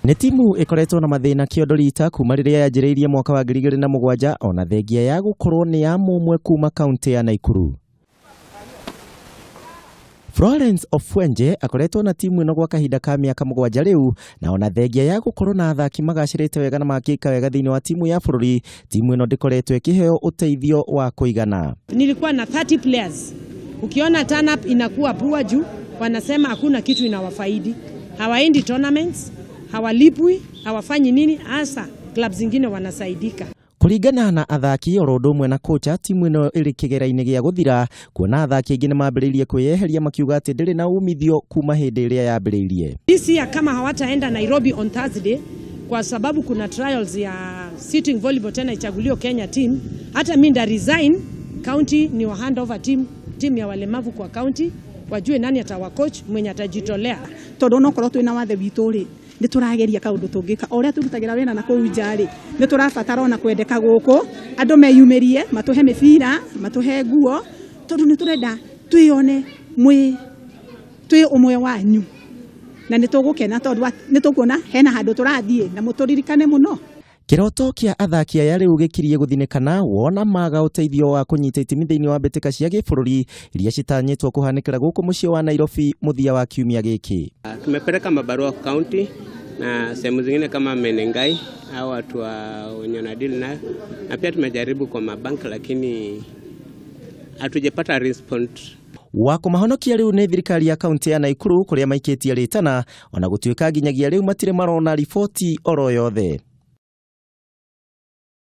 Nĩ timu ĩkoretwo na mathĩna kĩondo rita kuma rĩrĩa yanjĩrĩirie mwaka wa 2007, ona thengia ya gũkorwo nĩ ya mũmwe kuma kaunti ya Naikuru. Florence Ofwenje akoretwo na timu ĩno gwa kahinda ka mĩaka 7 rĩu, na ona thengia ya gũkorwo na athaki magacĩrĩte wega na makĩka wega thĩinĩ wa timu ya bũrũri, timu ĩno ndĩkoretwo ĩkĩheo ũteithio wa kũigana. Nilikuwa na 30 players. Ukiona turn up inakuwa poor juu wanasema hakuna kitu inawafaidi, hawaendi tournaments, hawalipwi, hawafanyi nini, hasa club zingine wanasaidika. Kũringana na athaki oro ũndũ ũmwe na kocha, timu ĩno ĩrĩ kĩgera-inĩ gĩa gũthira, kuona athaki aingĩ nĩ mambĩrĩirie kwĩyeheria makiuga atĩ ndĩrĩ na umithio kuma hĩndĩ ĩrĩa yambĩrĩirie. This year kama hawataenda Nairobi on Thursday kwa sababu kuna trials ya sitting volleyball tena ichaguliwe Kenya team, hata mi nda resign county ni wa hand over team ya walemavu kwa county, wajue nani atawa coach mwenye atajitolea. Tondu onokorwo twina wathe witũ rĩ, nĩ tũrageria kaũndũ tũngĩka o ũrĩa tũrutagĩra wĩra na kũu nja rĩ, nĩ tũrabatara ona kwendeka gũkũ andũ meyumĩrie, matũhe mĩbira, matũhe nguo, tondũ nĩ tũrenda twĩyone twĩ ũmwe wanyu, na nĩ tũgũkena tondũ nĩ tũkuona hena handũ tũrathiĩ na mũtũririkane mũno. Kĩroto kĩa athaki aya rĩu gĩkirie gũthinĩkana wona maga ũteithio wa kũnyita itemi thĩinĩ wa mbĩtĩka cia gĩbũrũri iria citanyĩtwo kũhanĩkĩra gũkũ mũciĩ wa Nairobi mũthia wa kiumia gĩkĩ. Tumepeleka mabarua county na sehemu zingine kama Menengai au watu wa wenye wanadili nayo, na pia tumejaribu kwa mabank lakini hatujapata response. Wa kũmahonokia rĩu nĩ thirikari ya kaunti ya Naikuru kũrĩa maikĩtie rĩtana, ona gũtuĩka nginyagia rĩu matirĩ marona riboti oro yothe.